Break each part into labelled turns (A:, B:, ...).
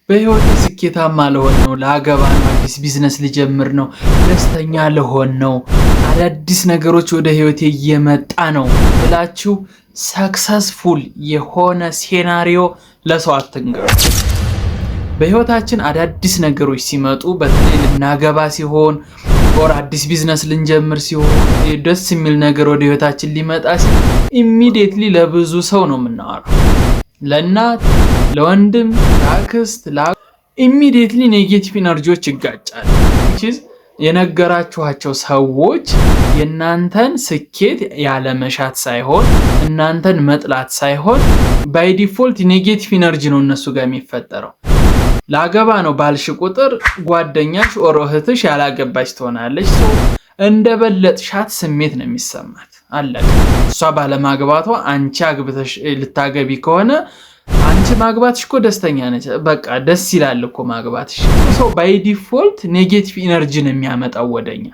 A: በህይወቴ ስኬታማ ልሆን ነው፣ ላገባ ነው፣ አዲስ ቢዝነስ ልጀምር ነው፣ ደስተኛ ልሆን ነው፣ አዳዲስ ነገሮች ወደ ህይወቴ እየመጣ ነው ብላችሁ successful የሆነ scenario ለሰው አትንገሩ። በህይወታችን አዳዲስ ነገሮች ሲመጡ፣ በተለይ ልናገባ ሲሆን or አዲስ ቢዝነስ ልንጀምር ሲሆን፣ ደስ የሚል ነገር ወደ ህይወታችን ሊመጣ ሲል immediately ለብዙ ሰው ነው የምናወራው። ለእናት፣ ለወንድም፣ ለአክስት፣ immediately negative energy ዎች ይጋጫል። የነገራችኋቸው ሰዎች የእናንተን ስኬት ያለመሻት ሳይሆን፣ እናንተን መጥላት ሳይሆን by default negative energy ነው እነሱ ጋር የሚፈጠረው። ላገባ ነው ባልሽ ቁጥር ጓደኛሽ or እህትሽ ያላገባች ትሆናለች። እንደ በለጥሻት ስሜት ነው የሚሰማት። አለቀ። እሷ ባለማግባቷ አንቺ አግብተሽ ልታገቢ ከሆነ አንቺ ማግባትሽ እኮ ደስተኛ ነች። በቃ ደስ ይላል እኮ ማግባትሽ። So by default negative energy ነው የሚያመጣው ወደኛ።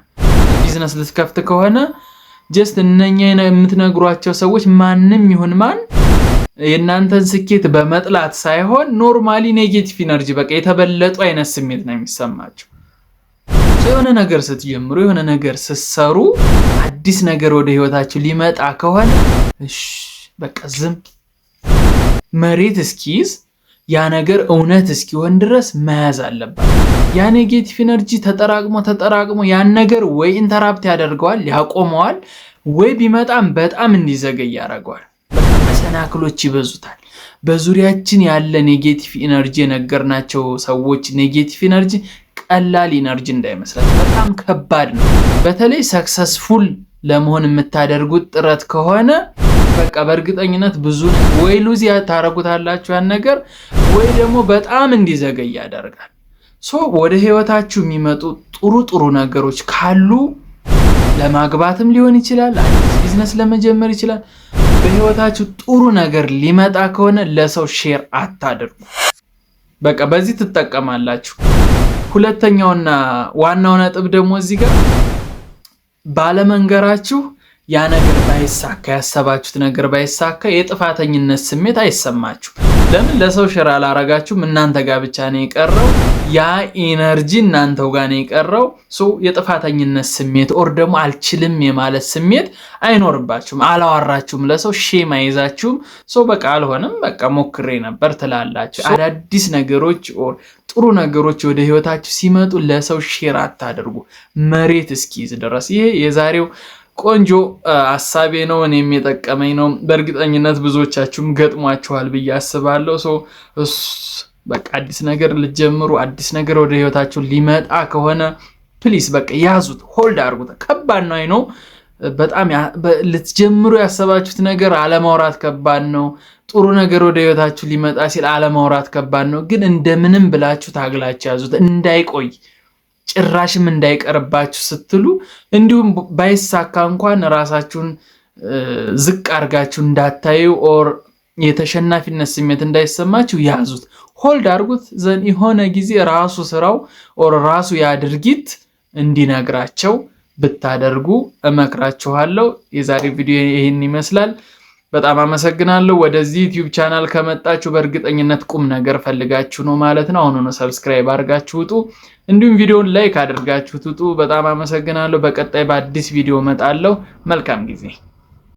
A: ቢዝነስ ልትከፍት ከሆነ just እነኛ የምትነግሯቸው ሰዎች ማንም ይሁን ማን የእናንተን ስኬት በመጥላት ሳይሆን normally negative energy፣ በቃ የተበለጡ አይነት ስሜት ነው የሚሰማቸው። የሆነ ነገር ስትጀምሩ፣ የሆነ ነገር ስትሰሩ፣ አዲስ ነገር ወደ ህይወታችሁ ሊመጣ ከሆነ በቃ ዝም፣ መሬት እስኪይዝ፣ ያ ነገር እውነት እስኪሆን ድረስ መያዝ አለባችሁ። ያ negative energy ተጠራቅሞ ተጠራቅሞ ያን ነገር ወይ interrupt ያደርገዋል፣ ያቆመዋል፣ ወይ ቢመጣም በጣም እንዲዘገይ ያደርገዋል። መሰናክሎች ይበዙታል። በዙሪያችን ያለ negative energy፣ የነገርናቸው ሰዎች negative energy ቀላል energy እንዳይመስላችሁ፣ በጣም ከባድ ነው። በተለይ successful ለመሆን የምታደርጉት ጥረት ከሆነ በቃ በእርግጠኝነት ብዙ ወይ lose ታረጉታላችሁ ያን ነገር፣ ወይ ደግሞ በጣም እንዲዘገይ ያደርጋል። So ወደ ህይወታችሁ የሚመጡ ጥሩ ጥሩ ነገሮች ካሉ፣ ለማግባትም ሊሆን ይችላል፣ አዲስ ቢዝነስ ለመጀመር ይችላል። በህይወታችሁ ጥሩ ነገር ሊመጣ ከሆነ ለሰው share አታድርጉ። በቃ በዚህ ትጠቀማላችሁ። ሁለተኛውና ዋናው ነጥብ ደግሞ እዚህ ጋር ባለመንገራችሁ ያ ነገር ባይሳካ፣ ያሰባችሁት ነገር ባይሳካ የጥፋተኝነት ስሜት አይሰማችሁ። ለምን? ለሰው share አላረጋችሁም፣ እናንተ ጋር ብቻ ነው የቀረው። ያ energy እናንተው ጋር ነው የቀረው። So የጥፋተኝነት ስሜት or ደግሞ አልችልም የማለት ስሜት አይኖርባችሁም። አላወራችሁም ለሰው፣ shame አይዛችሁም። So በቃ አልሆነም፣ በቃ ሞክሬ ነበር ትላላችሁ። አዳዲስ ነገሮች or ጥሩ ነገሮች ወደ ህይወታችሁ ሲመጡ ለሰው share አታድርጉ መሬት እስኪይዝ ድረስ። ይሄ የዛሬው ቆንጆ ሀሳቤ ነው። እኔም የጠቀመኝ ነው። በእርግጠኝነት ብዙዎቻችሁም ገጥሟችኋል ብዬ አስባለሁ። So በቃ አዲስ ነገር ልትጀምሩ፣ አዲስ ነገር ወደ ህይወታችሁ ሊመጣ ከሆነ please በቃ ያዙት፣ hold አድርጉት። ከባድ ነው፣ I know፣ በጣም ልትጀምሩ ያሰባችሁት ነገር አለማውራት ከባድ ነው። ጥሩ ነገር ወደ ህይወታችሁ ሊመጣ ሲል አለማውራት ከባድ ነው። ግን እንደምንም ብላችሁ ታግላችሁ ያዙት፣ እንዳይቆይ፣ ጭራሽም እንዳይቀርባችሁ ስትሉ፣ እንዲሁም ባይሳካ እንኳን ራሳችሁን ዝቅ አድርጋችሁ እንዳታዩ or የተሸናፊነት ስሜት እንዳይሰማችሁ ያዙት፣ hold አድርጉት። Then የሆነ ጊዜ ራሱ ስራው or ራሱ ያ ድርጊት እንዲነግራቸው ብታደርጉ እመክራችኋለሁ። የዛሬ ቪዲዮ ይህን ይመስላል። በጣም አመሰግናለሁ። ወደዚህ YouTube channel ከመጣችሁ በእርግጠኝነት ቁም ነገር ፈልጋችሁ ነው ማለት ነው። አሁኑኑ subscribe አድርጋችሁ ውጡ። እንዲሁም ቪዲዮውን like አድርጋችሁ ውጡ። በጣም አመሰግናለሁ። በቀጣይ በአዲስ ቪዲዮ እመጣለሁ። መልካም ጊዜ።